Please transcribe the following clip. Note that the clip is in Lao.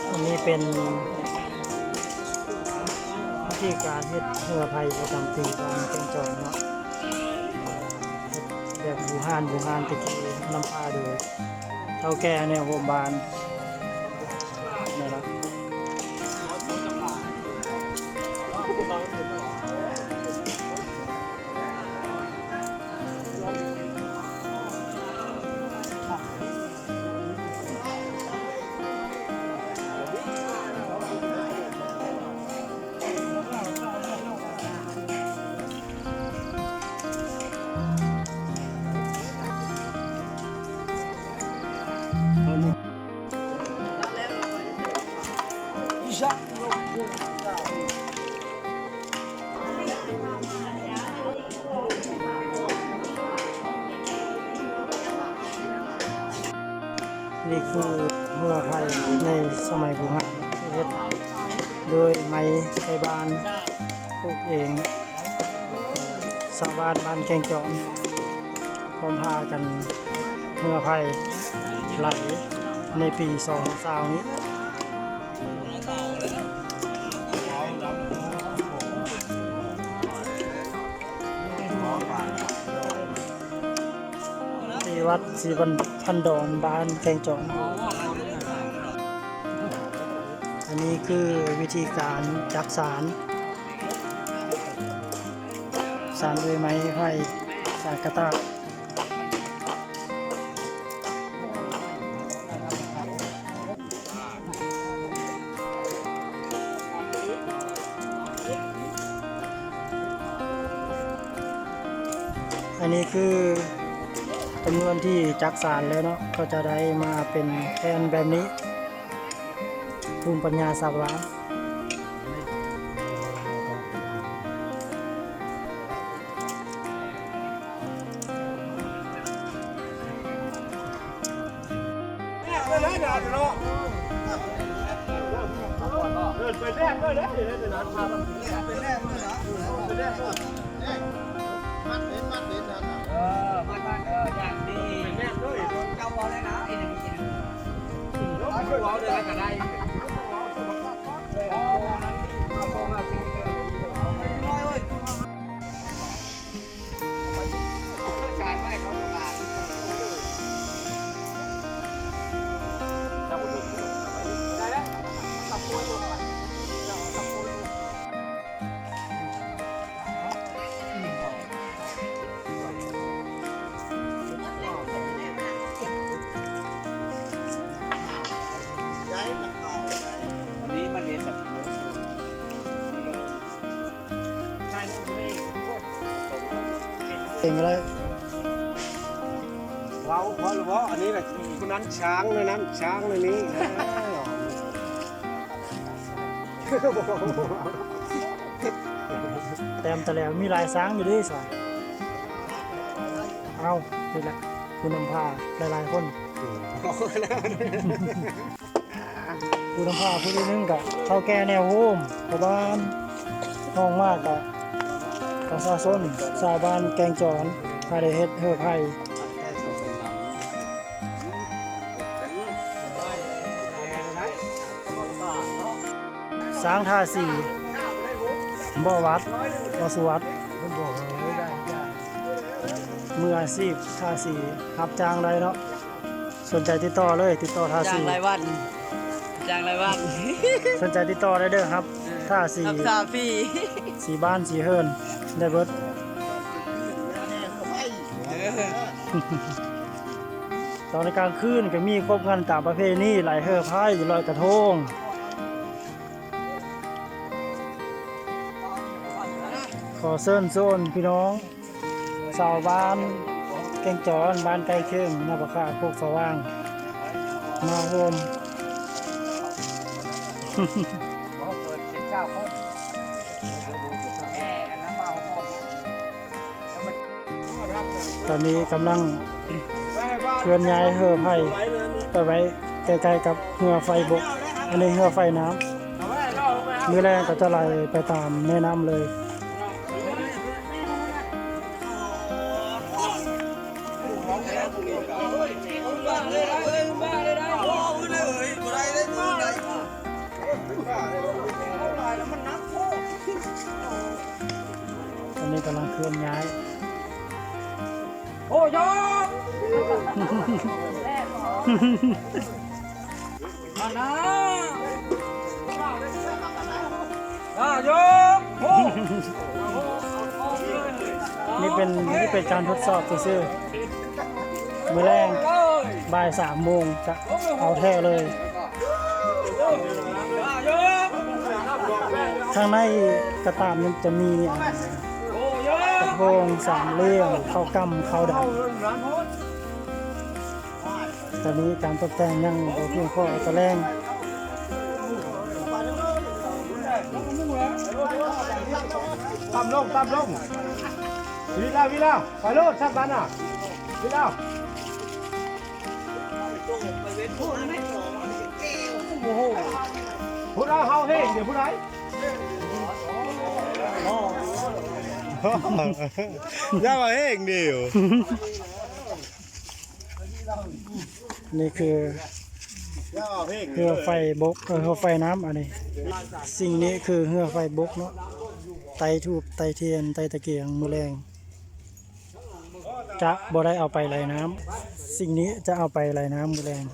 ອັນນີ້ເປັນວິທີການເຮັດເຮືອໄພປະຈຳປີບ້ານແກ້ງຈອນເນາະ ເຮັດແບບບູຮານ ບູຮານແຕ່ກີ້ ນຳພາໂດຍເຖົ້າແກ່ແນວໂຮມບ້ານນີ້ລະ. ນີ້ຄືເຮືອໄພໃນສະໄໝບູຮານ ເຮັດໂດຍໄມ້ໄທບ້ານ ປູກເອງ. ຊາວບ້ານບ້ານແກ້ງຈອນ ພ້ອມພາກັນເຮືອໄພໄຫຼໃນປີສອງພັນຊາວນີ້. ທີ່ວັດສີພັນດອນ ບ້ານແກ້ງຈອນ. ອັນນີ້ຄືວິທີການຈັກສານ ສານດ້ວຍໄມ້ໄຜ່ ສານກະຕ່າ. ອັນນີ້ຄືຈຳນວນທີ່ຈັກສານແລ້ວເນາະ ກໍຈະໄດ້ມາເປັນແຜ່ນແບບນີ້. ພູມປັນຍາຊາວລາວ. ເອງກໍໄດ້ ເວົ້າພໍແລ້ວບໍ່? ອັນນີ້ນະ ຜູ້ນັ້ນຊ້າງ ແນວນັ້ນຊ້າງ ແນວນີ້ນະ. ແຕ້ມຕະແຫຼວມີຫຼາຍຊ້າງຢູ່ເດ້ຊະ. ເອົ້າ ນີ້ແຫຼະ ຜູ້ນຳພາຫຼາຍໆຄົນ. ຜູ້ນຳພາຜູ້ທີໜຶ່ງກະເຖົ້າແກ່ແນວໂຮມ ພໍ່ບ້ານ, ຮອງມາກະປະຊາຊົນຊາວບ້ານແກ້ງຈອນ ພາໄດ້ເຮັດເຮືອໄພ. ຊ້າງທາສີ ບໍ່ຫວັດ ບໍ່ສະຫວັດ ມືອາຊີບທາສີ ຮັບຈ້າງໄດ້ເນາະ. ສົນໃຈຕິດຕໍ່ເລີຍ ຕິດຕໍ່ທາສີ ຈ້າງລາຍວັນ ຈ້າງລາຍວັນ. ສົນໃຈຕິດຕໍ່ໄດ້ເດີ ຮັບ ເອີ ທາສີ ຮັບທາສີ ສີບ້ານສີເຮືອນໄດ້ເບິດ. ເອີ ຕອນກາງຄືນກໍມີຄົບງານຕາມປະເພນີ ໄຫຼເຮືອໄພ ລອຍກະທົງ. ຂໍເຊີນຊວນພີ່ນ້ອງຊາວບ້ານແກ້ງຈອນ ບ້ານໃກ້ຄຽງ ນາປາຄາ ໂຄກສະຫວ່າງ ມາຮ່ວມ. ຕອນນີ້ກຳລັງເຄື່ອນຍ້າຍເຮືອໄພໄປໄວ້ໃກ້ໆກັບເຮືອໄຟບົກ ອັນນີ້ເຮືອໄຟນ້ຳ. ມື້ແລງກໍຈະໄຫຼໄປຕາມແມ່ນ້ຳເລີຍ. ເ ກຳລັງເຄື່ອນຍ້າຍ. ໂອ້ຍອດ ອັນນາ ນາຍົກ ໂອ້ ນີ້ເປັນ ນີ້ເປັນການທົດສອບຊື່ໆ. ມື້ແລງບ່າຍສາມໂມງຈະເອົາແທ້ເລີຍ. ທາງໃນກະຕາມຍັງຈະມີ ອ່າ ກະໂພງສາມຫຼ່ຽມ ເຂົ້າກຳ ເຂົ້າດຳ. ຕອນນີ້ການຕົບແຕ່ງຍັງບໍ່ພຽງພໍຕໍ່ແລງ. ຕ່ຳລົງ ຕ່ຳລົງ ວິລາ ວິລາ ໄປໂລດ ສັກບານນະ ວິລາ. ໂອ້ໂຫ ພຸ້ນເອົາເຮົງເດ ຜູ້ໃດ ຢ່າວ່າເຮງເດ. ນີ້ຄືເຮືອໄຟບົກ ເອີ ເຮືອໄຟນ້ຳ ອັນນີ້. ສິ່ງນີ້ຄືເຮືອໄຟບົກເນາະ ໄຕ້ທູບ ໄຕ້ທຽນ ໄຕ້ຕະກຽງ ມື້ແລງ ຈະບໍ່ໄດ້ເອົາໄປໄລ່ນ້ຳ. ສິ່ງນີ້ຈະເອົາໄປໄລ່ນ້ຳມື້ແລງ.